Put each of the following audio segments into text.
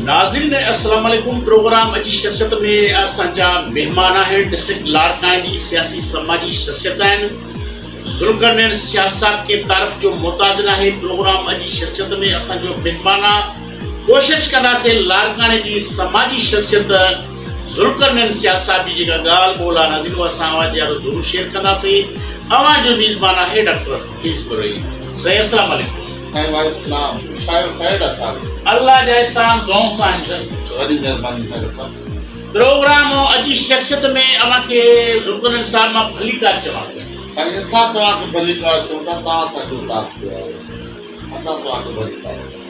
ناظرين السلام عليڪم پروگرام اڄ جي شخصيت ۾ اسان جا مهمان آهن ڊسٽرڪٽ لاڙڪاڻي جي سياسي سماجي شخصيت آهن ذوالقرنين سيال صاحب کي تعارف جو محتاج ناهي پروگرام اڄ جي شخصيت ۾ اسان جو مهمان آ ڪوشش ڪنداسين لاڙڪاڻي جي سماجي شخصيت ذوالقرنين سيال صاحب جي جيڪا ڳالهه ٻولهه آ ناظرين اها اسان اوهان جي آڏو ضرور شيئر ڪنداسين اوهان جو ميزبان آهي ڊاڪٽر حفيظ بروهي سائين السلام عليڪم. سائين وعليڪم السلام خوش آهيو خير آ صاحب. الله جا احسان دعائون سان آهيون سائين. وڏي مهرباني سائين ڊاڪٽر صاحب. پروگرام اڄ جي شخصيت ۾ اوهان کي ذوالقرنين صاحب مان ڀليڪار چوان ٿو. سائين اسان توهان کي ڀليڪار چئون ٿا توهان اسان جو ساٿ ڏيو آهي. اسان توهان کي ڀليڪار چئون ٿا.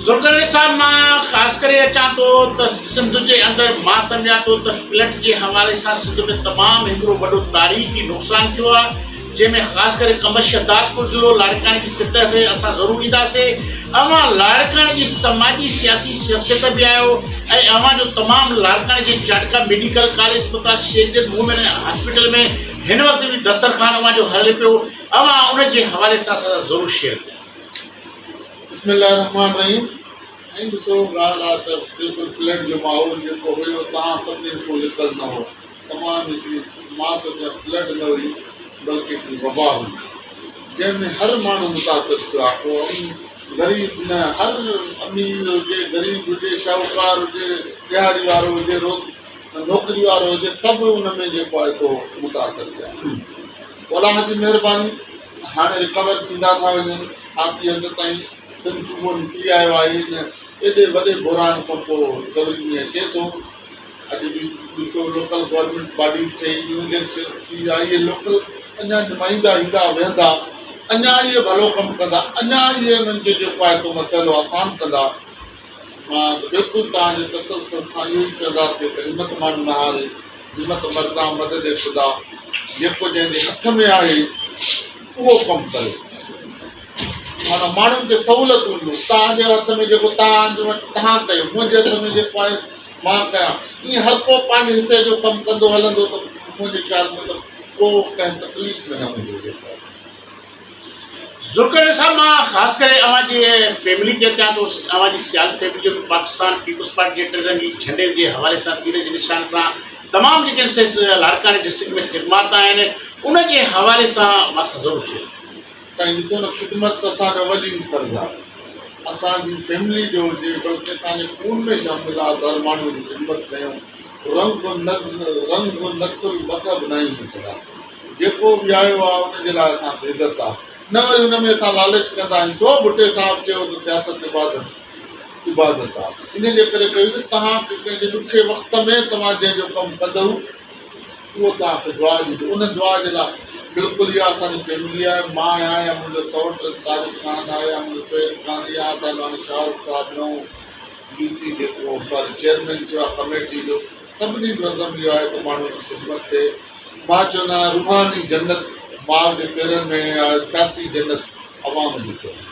ذوالقرنين صاحب مان خاص ڪري اچان ٿو ته سنڌ جي اندر مان سمجهان ٿو ته فلڊ جي حوالي سان سنڌ ۾ تمام هڪڙو وڏو تاريخي نقصان ٿيو آهي جنهن ۾ خاص ڪري قمر شهدادپور ضلعو لاڙڪاڻي جي سطح تي اسان ضرور اينداسي اوهان لاڙڪاڻي جي سماجي سياسي شخصيت به آهيو ۽ اوهان جو تمام لاڙڪاڻي جي چانڊڪا ميڊيڪل ڪاليج اسپتال شيخ جد وومين هاسپيٽل ۾ هن وقت به دسترخوان اوهان جو هلي پيو اوهان ان جي حوالي سان اسان سان ضرور شيئر ڪيو. بسم الله الرحمٰن الرحيم سائين ڏسو ڳالهه آ ته بلڪل فلڊ جو ماحول جيڪو هيو توهان سڀني کان لڪل نه هو تمام هڪڙي مان ٿو چوان فلڊ نه هئي بلڪه هڪڙي وبا هئي جنهن ۾ هر ماڻهو متاثر ٿيو آ ڪو غريب نه هر امير هجي غريب هجي شاهوڪار هجي ڏهاڙي وارو هجي روز نوڪري وارو هجي سڀ ان ۾ جيڪو آهي سو متاثر ٿيا. الله جي مهرباني هاڻي رڪور ٿيندا ٿا وڃن ڪافي حد تائين سنڌ صوبو نڪري آيو آهي ان ايڏي وڏي بحران کان پوء رڪوري ۾ اچي ٿو اڄ به ڏسو لوڪل گورنمينٽ باڊيز ٺهي ويون اليڪشن ٿي ويا اهي لوڪل اڃا نمائندا ايندا ويهندا اڃا اهي ڀلو ڪم ڪندا اڃا اهي انهن جو جيڪو آهي سو مسئلو آسان ڪندا. مان ته بلڪل توهان جي تسلسل سان اهو ئي چونداسين ته همت ماڻهو نه هاري، همت مردان مدد خدا، جيڪو جنهن جي هٿ ۾ آهي اهو ڪم ڪري. معنيٰ ماڻهن کي سهولتون ڏيو، توهان جي هٿ ۾ جيڪو توهان وٽ توهان ڪيو، منهنجي هٿ ۾ جيڪو آهي مان ڪيان. ائين هر ڪو پنهنجي حصي جو ڪم ڪندو هلندو ته منهنجي خيال ۾ ته ڪو ڪنهن تڪليف ۾ نه هوندو جيڪو آهي. ذوالقرنين صاحب مان خاص ڪري اوهان جي فيملي تي اچان ٿو اوهان جي سيال فيملي جو پاڪستان پيپلز پارٽي جي ٽي رنگي جهنڊي جي حوالي سان تير جي نشان سان تمام جيڪي لاڙڪاڻي ڊسٽرڪٽ ۾ خدمات آهن ان جي حوالي سان مان سان ضرور شيئر ڪيو. سائين ڏسو نه خدمت ته اسان جو اولين فرض آهي اسان جي فيملي جو هجي بلڪه اسان جي خون ۾ شامل آهي ته هر ماڻهو جي خدمت ڪيون رنگ رنگ نسل مذهب ناهيون ڏسندا. جيڪو به آيو آ ان جي لاء اسان کي عزت آ نه وري ان ۾ اسان لالچ ڪندا آهيون ڇو ڀٽي صاحب چيو ته سياست عبادت عبادت آ ان جي ڪري ڪيو ته توهان کي ڪنهن جي ڏکي وقت ۾ توهان جنهن جو ڪم ڪندؤ اهو توهان کي دعا ڏيندو ان دعا جي لاء بلڪل اها اسان جي فيملي آهي مان آهيان يا منهنجو سئوٽ طارق خان آهي يا منهنجو سهيل خان يا اسان جو هاڻي شاهه رخ صاحب نئون ڊي سي جيڪو ساري چيئرمين ٿيو آهي ڪميٽي جو سڀني جو عزم اهو آهي ته ماڻهن جي خدمت ٿئي مان چوندو آهيان روحاني جنت ماء جي پيرن ۾ آهي سياسي جنت عوام جي پيرن ۾.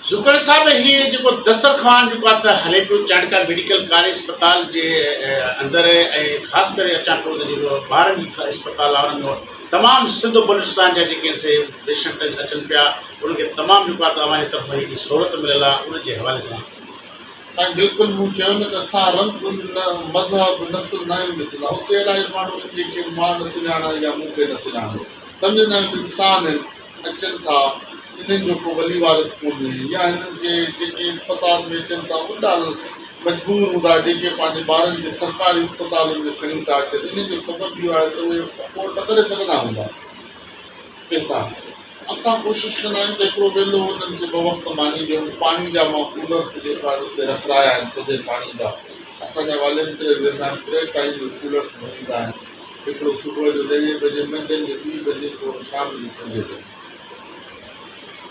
ذوالقرنين صاحب هي جيڪو دسترخوان جيڪو آهي ته هلي پيو چانڊڪا ميڊيڪل ڪاليج اسپتال جي اندر ۽ خاص ڪري اچان پيو ته جيڪو ٻارن جي اسپتال آهي ان ۾ تمام سنڌ بلوچستان جا جيڪي آهن سي پيشنٽ اچن پيا انهن کي تمام جيڪو آهي ته اوهان جي طرفان هڪ سهولت مليل آهي ان جي حوالي سان. سائين بلڪل مون چيو نه ته اسان رنگ نه مذهب نسل ناهيون ڏسندا اتي الاهي ماڻهو آهن جيڪي مان نه سڃاڻان يا مون کي نه سڃاڻي سمجهندا آهيون ته انسان آهن اچن ٿا انهن جو ڪو ولي وارث ڪونهي يا هنن کي جيڪي اسپتال ۾ اچن ٿا وڏا مجبور هوندا جيڪي پنهنجي ٻارن کي سرڪاري اسپتالن ۾ کڻي ٿا اچن انهن جو سبب اهو آهي ته اهي افورڊ نه ڪري سگهندا هوندا پئسا. اسان ڪوشش ڪندا آهيون ته هڪڙو ويلو انهن کي بوقت ماني ڏيون، پاڻي جا مان ڪولرس جيڪا اتي رکرايا آهن ٿڌي پاڻي جا اسان جا والنٽيئر ويندا آهن ٽي ٽائيم اهي ڪولرس ڀريندا آهن هڪڙو صبح جو ڏهين بجي منجهند جو ٻي بجي پوء شام جو پنجين بجي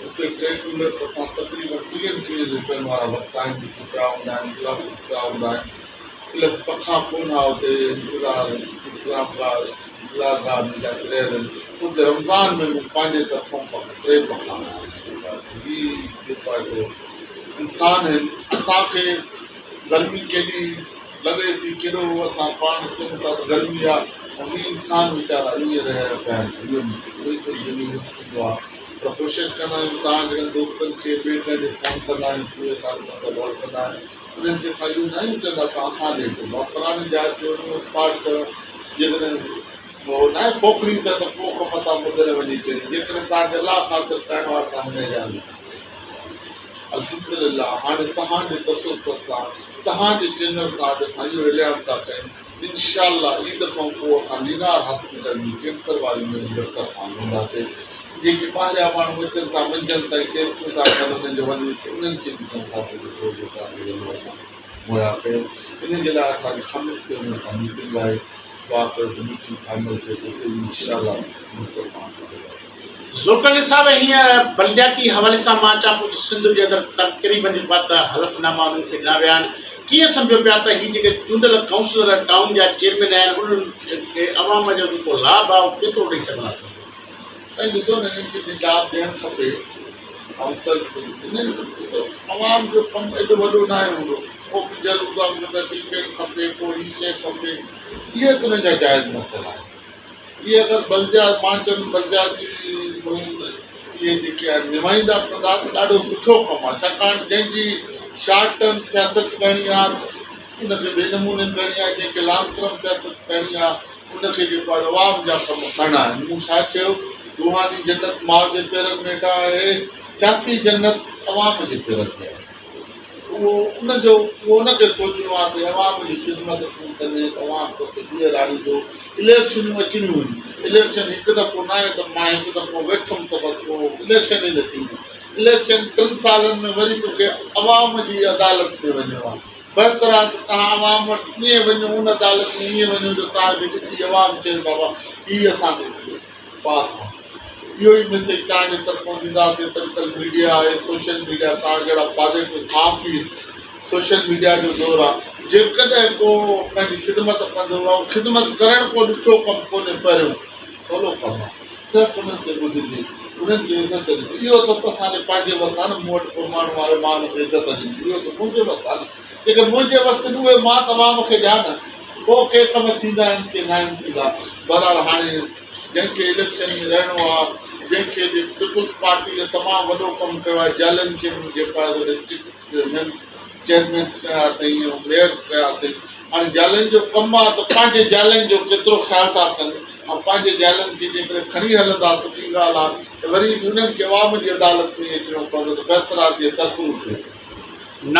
اتي ٽي ڪولرس اسان تقريبن ٽيهن ٽيهن ليٽرن وارا ورتا آهن جيڪي پيا هوندا آهن گلاسز پيا هوندا آهن پلس پکا ڪونه ها اتي انتظار انتظام گاهه انتظار گاهه ۾ جاتي رهيل آهن اتي رمضان ۾ مون پنهنجي طرفون ٽي پکا هنيا آهن هي جيڪو آهي سو انسان آهن اسان کي گرمي ڪيڏي لڳي ٿي ڪيڏو اسان پاڻ چئون ٿا ته گرمي آهي ۽ هي انسان ويچارا ائين رهيا پيا آهن اهو بلڪل ذليل ٿيندو آهي. پر ڪوشش ڪندا آهيون توهان جهڙن دوستن کي ٻئي ڪنهن کي فون ڪندا آهيون ته اهي اسان سان سوال ڪندا آهن انهن کي اسان اهو ناهيون چوندا ته اسان ڏي اچو ڀاء فلاڻي جاء تي وڃو اسپاٽ اٿو جيڪڏهن اهو ناهي پوکڻي اٿو ته پوک متان ٻڌڻ وڃي چڙهي جيڪڏهن توهان کي الله خاطر ڪرڻو آهي ته هن جاء ۾ الحمدلله هاڻي توهان جي تسلسل سان توهان جي چينل سان اڄ اسان اهو اعلان ٿا ڪيون انشاء الله عيد کان پوء اسان لينار هاسپيٽل ۾ ڪينسر واري ۾ به دسترخوان هونداسين جيڪي ٻاهريان ماڻهو اچن ٿا منجهند تائين ٽيسٽون ٿا ڪن انهن جو وڃي انهن کي به چون ٿا ته جيڪو جيڪو آهي اهو اسان مهيا ڪيو ان جي لاء اسان جي خميس تي انهن سان ميٽنگ آهي دعا ڪيو ته ميٽنگ فائنل ٿئي ته اتي به انشاء الله دسترخوان هونداسين. ذوالقرنين صاحب هينئر بلدياتي حوالي سان مان اچان ٿو ته سنڌ جي اندر تقريبن جيڪو آهي ته حلف ناما انهن کي ڏنا ويا آهن ڪيئن سمجهو پيا ته هي جيڪي چونڊيل ڪائونسلر ٽائون جا چيئرمين آهن انهن کي عوام جو جيڪو لاڀ آهي اهو ڪيترو ڏئي سگهنداسين. سائين ڏسو نه انهن کي به لاڀ ڏيڻ کپي ڪائونسلز کي انهن ڏسو عوام جو ڪم ايڏو وڏو ناهي هوندو ڪو پنجل هوندو آهي مون کي ته ٽيڪيٽ کپي ڪو هي شيء کپي اهي ته انهن جا جائز مسئلا آهن. اهي اگر بلديات مان چوندم بلدياتي اهي جيڪي آهن نمائندا ڪندا ته ڏاڍو سٺو ڪم آهي ڇاڪاڻ جنهن جي شارٽ ٽرم سياست ڪرڻي آهي ان کي ٻئي نموني ڪرڻي آهي جنهن کي لانگ ٽرم سياست ڪرڻي آهي ان کي جيڪو آهي عوام جا ڪم ڪرڻا آهن مون ڇا چيو روحاني جنت ماء جي پيرن ۾ هيٺان آهي سياسي جنت عوام جي پيرن ۾ آهي. اهو ان جو اهو ان کي سوچڻو آهي ته عوام جي خدمت تون ڪندين ته عوام توکي ٻيهر آڻيندو. اليڪشنون اچڻيون هيون. اليڪشن هڪ دفعو ناهي ته مان هڪ دفعو ويٺم ته بس پوء اليڪشن ئي نه ٿيندي. اليڪشن ٽن سالن ۾ وري توکي عوام جي عدالت ۾ وڃڻو آهي. بهتر آهي ته توهان عوام وٽ ائين وڃو ان عدالت ۾ ائين وڃو جو توهان کي ڏسي عوام چئي بابا هي اسان کي پاس آ. اهو ئي ميسيج توهان جي طرفون ڏينداسين ته اڄڪلهه ميڊيا آهي سوشل ميڊيا توهان جهڙا پازيٽو صحافي سوشل ميڊيا جو دور آ جيڪڏهن ڪو ڪنهن جي خدمت ڪندو ۽ خدمت ڪرڻ ڪو ڏکيو ڪم ڪونهي پهريون سولو ڪم آ صرف انهن کي ٻڌجي انهن کي عزت ڏجي اهو ته اسان جي پنهنجي وس آ نه مون وٽ ڪو ماڻهو آهي مان ان کي عزت ڏني اهو ته منهنجي وس آ نه جيڪي منهنجي وس آهن اهي مان ته عوام کي ڏيان نه پوء ڪي ڪم ٿيندا آهن ڪي ناهن ٿيندا بهرحال هاڻي جنهن کي اليڪشن ۾ رهڻو آ جنهن کي به پيپلز پارٽي ته تمام وڏو ڪم ڪيو آهي جيالن کي به جيڪو آهي سو ڊسٽرڪٽ چيئرمينس ڪيا اٿئي ۽ ميئرس ڪيا اٿئي هاڻي جيالن جو ڪم آ ته پنهنجي جيالن جو ڪيترو خيال ٿا ڪن ۽ پنهنجي جيالن کي جيڪڏهن کڻي هلندا سٺي ڳالهه آ ته وري به انهن کي عوام جي عدالت ۾ اچڻو پوندو ته بهتر آ جيئن سرخرو ٿئي.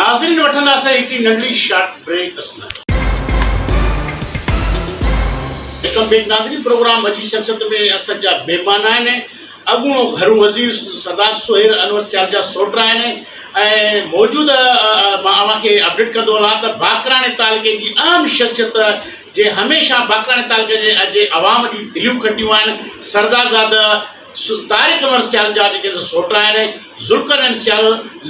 ناظرين وٺنداسين هڪڙي ننڍڙي شارٽ بريڪ اسلام. Welcome back ناظرين پروگرام اڄ جي شخصيت ۾ اسان جا مهمان آهن اڳوڻو گهرو وزير سردار سهيل انور سيال جا سوٽ آهن ۽ موجوده مان اوهان کي اپڊيٽ ڪندو هلان ته باقراڻي تعلقي جي اهم شخصيت جي هميشه باقراڻي تعلقي جي عوام جون دليون کٽيون آهن سردار زاده طارق انور سيال جا جيڪي سوٽ آهن، ذوالقرنين سيال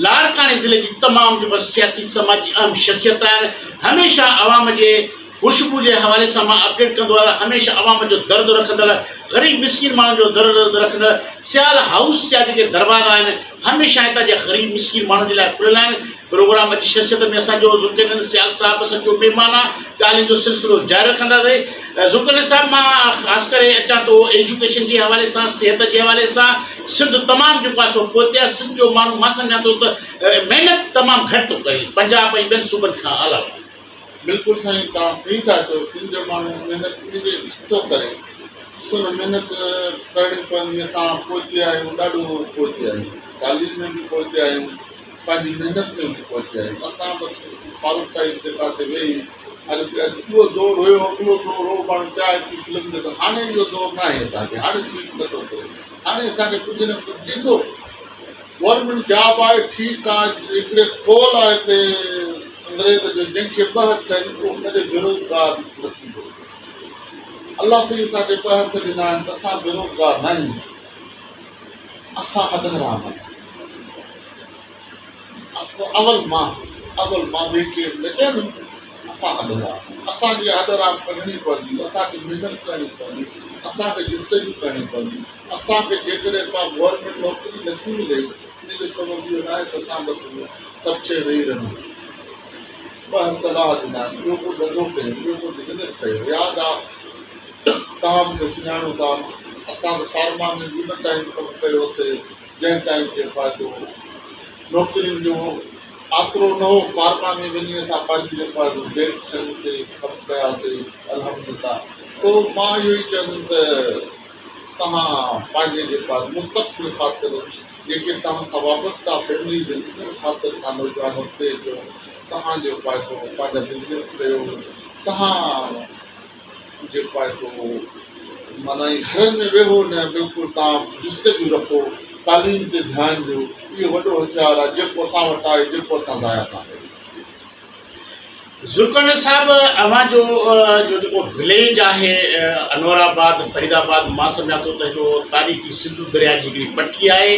لاڙڪاڻي ضلعي جي تمام جيڪو سياسي سماجي اهم شخصيت آهن، هميشه عوام جي خوشبو جي حوالي سان مان اپڊيٽ ڪندو آهيان، هميشه عوام جو درد رکندڙ، غريب مسڪين ماڻهن جو درد رکندڙ، سيال هائوس جا جيڪي دروازا آهن هميشه هتان جي غريب مسڪين ماڻهن جي لاء کليل آهن. پروگرام اڄ شخصيت ۾ اسان جو ذوالقرنين سيال صاحب اسان جو مهمان آ ڳالهين جو سلسلو جاري رکنداسين ذوالقرنين صاحب مان خاص ڪري اچان ٿو ايجوڪيشن جي حوالي سان صحت جي حوالي سان سنڌ تمام جيڪو آ سو پوئتي آ سنڌ جو ماڻهو مان سمجهان ٿو ته محنت تمام گهٽ ٿو ڪري پنجاب ۽ ٻين صوبن کان علاوه. بلڪل سائين توهان صحيح ٿا چئو سنڌ جو ماڻهو محنت ان جي گهٽ ٿو ڪري ڏسو نه محنت ڪرڻي پوندي اسان پوئتي آهيون ڏاڍو پوئتي آهيون تعليم ۾ به پوئتي آهيون پنهنجي محنت ۾ به پهچي آهيون. اسان بس فاروق صاحب جي پاسي ويهي اڄ اهو دور هيو اڳلو دور هو ماڻهو چانهه پي فلم ڏسن هاڻي اهو دور ناهي اسان کي هاڻي سوئچ نٿو ڪري هاڻي اسان کي ڪجهه نه ڪجهه ڏسو گورنمينٽ جاب آهي ٺيڪ آهي هڪڙي قول آهي هتي انگريز جو جنهن کي ٻه هٿ آهن اهو ڪڏهن بيروزگار نه ٿيندو الله سائين اسان کي ٻه هٿ ڏنا آهن ته اسان بيروزگار نه آهيون اسان هڏ حرام آهيون. اول مان اول مان ٻئي کي نه چوندم اسان هڏ حرام اسان کي هڏ حرام ڪڍڻي پوندي اسان کي محنت ڪرڻي پوندي اسان کي جستجو ڪرڻي پوندي اسان کي جيڪڏهن ڪا گورنمينٽ نوڪري نٿي ملي ان جو سبب اهو ناهي ته اسان بس سڀ شيء ويهي رهون ٻه هٿ الله ڏنا آهن ٻيو ڪو ڌنڌو ڪيو ٻيو ڪو بزنس ڪيو ياد آ توهان مون کي سڃاڻو ٿا اسان ته فارما ۾ به ان ٽائيم ڪم ڪيو اٿئي. جنهن ٽائيم جيڪو آهي سو نوڪرين جو آسرو نه هو فارما ۾ وڃي اسان پنهنجي جيڪو آهي سو ڊيٽ شين تي ڪم ڪياسي الحمدلله سو مان اهو ئي چوندم ته توهان پنهنجي جيڪو آهي مستقبل خاطر جيڪي توهان سان وابسته فيمليز آهن انهن خاطر توهان نوجوان اڳتي اچو توهان جيڪو آهي سو پنهنجا بزنس ڪيو توهان جيڪو آهي سو معنيٰ ائين گهرن ۾ ويهو نه بلڪل توهان جستجو رکو تعليم تي ڌيان ڏيو اهو وڏو هٿيار آهي جيڪو اسان وٽ آهي جيڪو اسان ضايع ٿا ڪريون. ذوالقرنين صاحب اوهان جو جو جيڪو وليج آهي انور آباد فريد آباد مان سمجهان ٿو ته هڪڙو تاريخي سنڌو درياء جي هڪڙي پٽي آهي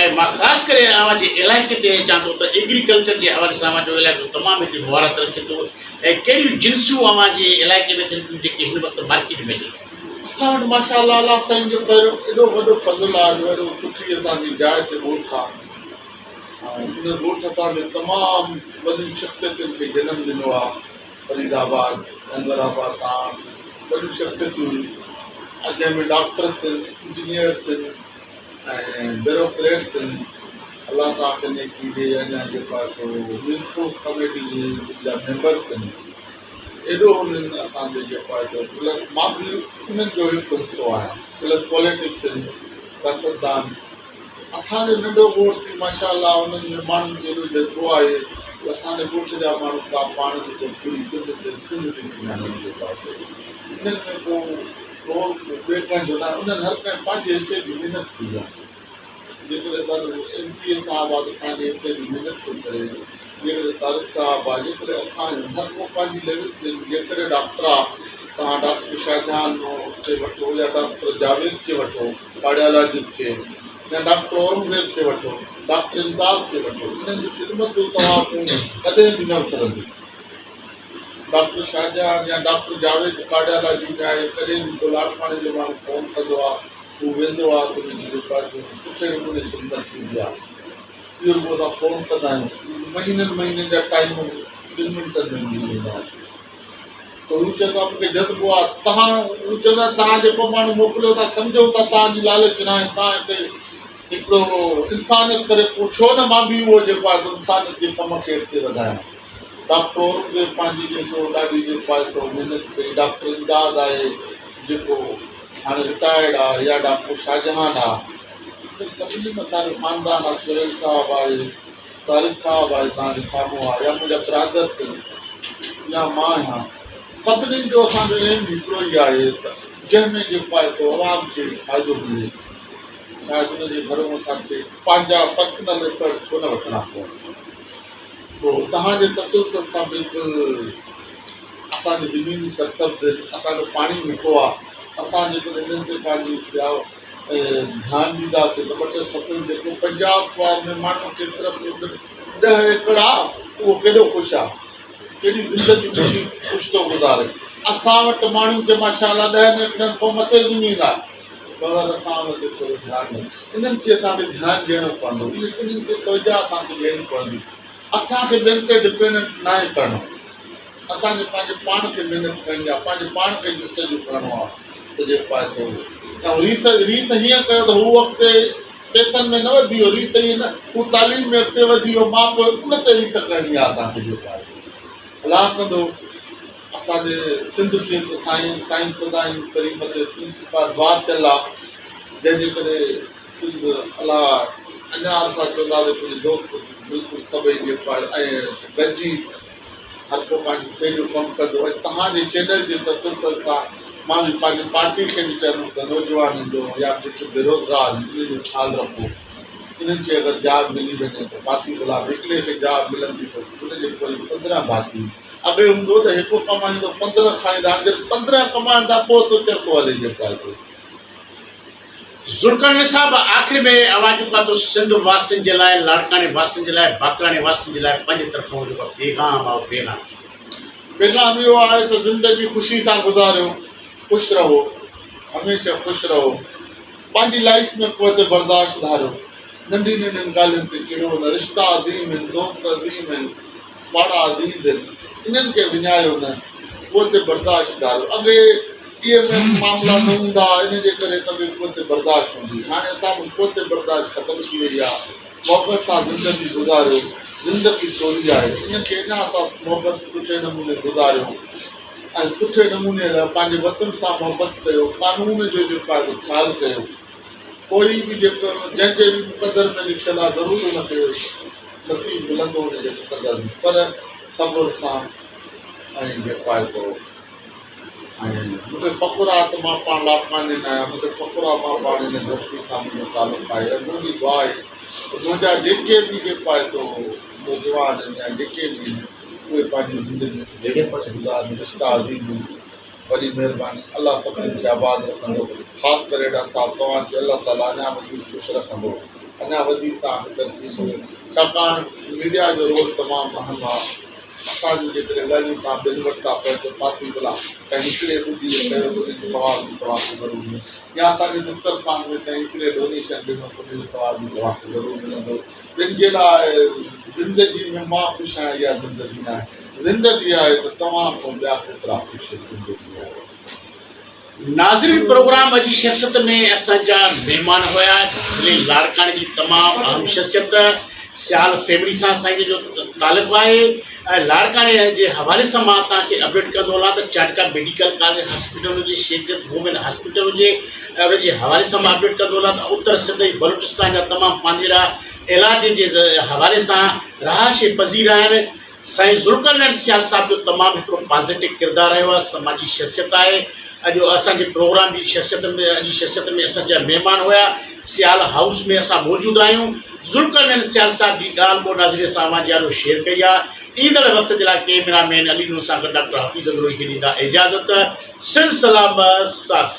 ۽ مان خاص ڪري اوهان جي علائقي تي اچان ٿو ته ايگريڪلچر جي حوالي سان اوهان جو علائقو تمام هڪڙي مهارت رکي ٿو ۽ ڪهڙيون جنسيون اوهان جي علائقي ۾ ٿين ٿيون جيڪي هن وقت مارڪيٽ ۾ اچن ٿيون؟ اسان وٽ ماشاء الله الله سائين جو پهريون ايڏو وڏو فضل آ جو اهڙو سٺي اسان جي جاء تي ڳوٺ آ ۽ ان ڳوٺ اسان جي تمام وڏين شخصيتن کي جنم ڏنو آ فريد آباد انور آباد تان وڏيون شخصيتون آهن جنهن ۾ ڊاڪٽرس آهن انجنيئرس آهن ۽ بيروڪريٽس آهن الله توهان کي نيڪي ڏي اڃا جيڪو آهي سو ميونسپل ڪميٽي جا ميمبرس آهن ايڏو انهن اسان جو جيڪو آهي سو پلس مان به انهن جو هڪ حصو آهيان پلس پوليٽڪس آهن سياستدان اسان جو ننڍو ڳوٺ ٿي ماشاء الله انهن ۾ ماڻهن کي ايڏو جذبو آهي جو اسان جي ڳوٺ جا ماڻهو توهان پاڻ ڏسو پوري سنڌ تي سنڌ ٿي سڃاڻن جيڪو آهي سو انهن ۾ ڪو رول ڪو ٻئي ڪنهن جو ناهي انهن هر ڪنهن پنهنجي حصي جي محنت ڪئي آهي جيڪڏهن اسان جو ايم پي اي صاحب آهي ته پنهنجي حصي جي محنت ٿو ڪري جيڪڏهن طارق صاحب آهي جيڪڏهن اسان آهيون هر ڪو پنهنجي ليول تي جيڪڏهن ڊاڪٽر آهي توهان ڊاڪٽر شاهجهان کي وٺو يا ڊاڪٽر جاويد کي وٺو ڪارڊيالاجسٽ کي يا ڊاڪٽر اورنگزيب کي وٺو ڊاڪٽر امداد کي وٺو انهن جون خدمتون توهان کان ڪڏهن به نه وسرنديون ڊاڪٽر شاهجهان يا ڊاڪٽر جاويد ڪارڊيالاجي ۾ آهي ڪڏهن به ڪو لاڙڪاڻي جو ماڻهو فون ڪندو آهي هو ويندو آهي ته ان جي جيڪو آهي سو سٺي نموني خدمت ٿيندي آهي اهو رڳو اسان فون ڪندا آهيون مهينن مهينن جا ٽائيم ٻن منٽن ۾ ملي ويندا آهن ته هو چوندو آهي مونکي جذبو آهي توهان هو چوندو آهي توهان جيڪو ماڻهو موڪليو ٿا سمجهون ٿا توهان جي لالچ ناهي توهان هتي هڪڙو انسانيت ڪري پوء ڇو نه مان به اهو جيڪو آهي سو انسانيت جي ڪم کي اڳتي وڌايان ڊاڪٽر اورنگزيب پنهنجي جيسو ڏاڍي جيڪو آهي سو محنت ڪئي ڊاڪٽر امداد آهي جيڪو هاڻي رٽائرڊ آهي يا ڊاڪٽر شاهجهان آهي انهن سڀني اسان جو خاندان آهي سهيل صاحب آهي طارق صاحب آهي توهان جي سامهون آهي يا منهنجا برادرس آهن يا مان آهيان سڀني جو اسان جو ايم هڪڙو ئي آهي ته جنهن ۾ جيڪو آهي سو عوام کي فائدو ملي شايد ان جي گهرو اسان کي پنهنجا پرسنل ايفرٽ ڇو نه وٺڻا پون پوء توهان جي تسلسل سان بلڪل اسان جي زمينون سرسبز آهن، اسان جو پاڻي مٺو آهي، اسان جيڪڏهن انهن تي پنهنجي ڌيان ڏينداسين ته ٻه ٽي فصل جيڪو پنجاب ۾ ماڻهن کي صرف ڏهه ايڪڙ آهي اهو ڪيڏو خوش آهي، ڪيڏي زندگي خوشي خوش ٿو گذاري، اسان وٽ ماڻهن کي ماشاء الله ڏهن ايڪڙن کان مٿي زمين آهي مگر اسان ان تي ٿورو ڌيان نه انهن کي اسان کي ڌيان ڏيڻو پوندو، انهن کي توجهه اسان کي ڏيڻي پوندي. اسان کي ٻين تي ڊپينڊنٽ ناهي ڪرڻو، اسان کي پنهنجي پاڻ کي محنت ڪرڻي آهي، پنهنجي پاڻ کي جستجو ڪرڻو آهي ته جيڪو آهي سو ۽ ريس ريس هيئن ڪيو ته هو اڳتي پئسن ۾ نه وڌي ويو، ريس هيئن نه هو تعليم ۾ اڳتي وڌي ويو، مان پوء ان تي ريس ڪرڻي آهي اسان کي جيڪو آهي سو الله ڪندو اسان جي سنڌ کي ته سائين سائين سدائين ڪريم تي سنڌ سپار دعا ٿيل آهي جنهن جي ڪري سنڌ الله اڃا اسان چونداسين ڪجهه دوست بلڪل سڀئي جيڪو آهي ۽ گڏجي هر ڪو پنهنجي شيء جو ڪم ڪندو ۽ توهان جي چينل جي تسلسل سان مان به پنهنجي پارٽي کي به چوندس ته نوجوانن جو يا جيڪي بيروزگار آهن انهن جو خيال رکو انهن کي اگر جاب ملي وڃي ته باقي ڀلا هڪڙي کي جاب ملندي ته ان جي پويان 15 ڀاتي اڳي هوندو ته هڪ ڪمائيندو 15 کائيندا هاڻي جڏهن 15 ڪمائن ٿا پوء ٿو چرخو هلي جيڪو آهي سو. ذوالقرنين صاحب آخر ۾ اوهان جيڪو آهي سنڌ واسين جي لاء لاڙڪاڻي واسين جي لاء باقراڻي واسين جي لاء پنهنجي طرفون جيڪو پيغام آهي اهو پيغام ڏيو. پيغام اهو آهي ته زندگي خوشي سان گذاريو خوش رهو هميشه خوش رهو پنهنجي لائيف ۾ قوت برداشت ڌاريو ننڍين ننڍين ڳالهين تي چڙو نه رشتا عظيم آهن دوست عظيم آهن پاڙا عزيز آهن انهن کي وڃايو نه قوت برداشت ڌاريو اڳي اهي معاملا نه هوندا هئا ان جي ڪري ته به قوت برداشت هوندي هئي هاڻي اسان وٽ قوت برداشت ختم ٿي وئي آهي محبت سان زندگي گذاريو زندگي ٿوري آهي ان کي اڃا اسان محبت سٺي نموني گذاريو ۽ سٺي نموني پنهنجي وطن سان محبت ڪيو قانون جو جيڪو آهي سو خيال ڪيو ڪوئي به جيڪو جنهن جي به مقدر ۾ لکيل آهي ضرور ان کي نصيب ملندو ان جي مقدر ۾ پر صبر سان ۽ جيڪو آهي سو ۽ مون کي فخر آهي ته مان پاڻ لاڙڪاڻي نه آهيان مون کي فخر آهي مان پاڻ هن ڌرتي سان منهنجو تعلق آهي ۽ منهنجي دعا آهي ته منهنجا جيڪي به جيڪو آهي سو نوجوان آهن يا جيڪي به آهن اهي پنهنجي زندگي سٺي گذارن رشتا عظيم آهن وڏي مهرباني الله سڀني کي آباد رکندو خاص ڪري ڊاڪٽر صاحب توهان کي الله تعالي اڃا وڌيڪ خوش رکندو اڃا وڌيڪ توهان کي ترقي ڏيندو ڇاڪاڻ ميڊيا جو رول تمام اهم آهي اسان جون جيڪڏهن ڳالهيون توهان ٻين وٽ ٿا پهچو پاتي ڀلا ڪنهن هڪڙي ٻڌي ڪيو ته ان جو ثواب به توهان کي ضرور ملندو يا اسان جي دسترخوان ۾ ڪنهن هڪڙي ڊونيشن ڏنو ته ان جو ثواب به توهان کي ضرور ملندو ٻين جي لاء زندگي ۾ مان خوش آهيان اها زندگي ناهي زندگي آهي ته توهان کان ٻيا ڪيترا خوش زندگي آهي. ناظرين پروگرام اڄ جي شخصيت ۾ اسان جا مهمان هيا ضلعي لاڙڪاڻي جي تمام اهم شخصيت سيال فيملي سان سائين جو تعلق آهي ۽ لاڙڪاڻي جي حوالي سان مان توهان کي اپڊيٽ ڪندو هلان ته چانڊڪا ميڊيڪل ڪاليج هاسپيٽل هجي شيخ جت وومين هاسپيٽل هجي ۽ ان جي حوالي سان مان اپڊيٽ ڪندو هلان ته اتر سنڌ ۽ بلوچستان جا تمام پانڌيئڙا علاج جي حوالي سان رهائش پذير آهن سائين ذوالقرنين سيال صاحب جو تمام هڪڙو پازيٽو ڪردار رهيو آهي سماجي شخصيت آهي اڄ اسان جي پروگرام جي شخصيت ۾ اڄ جي شخصيت ۾ اسان جا مهمان هيا سيال هائوس ۾ اسان موجود آهيون ذوالقرنين سيال صاحب جي ڳالهه ٻولهه ناظرين سان اوهان جي آڏو شيئر ڪئي آهي ايندڙ وقت جي لاء ڪيمرا مين علي نور سان گڏ ڊاڪٽر حفيظ اندروهي کي ڏيندا اجازت سنڌ سلامت ساٿ سلامت.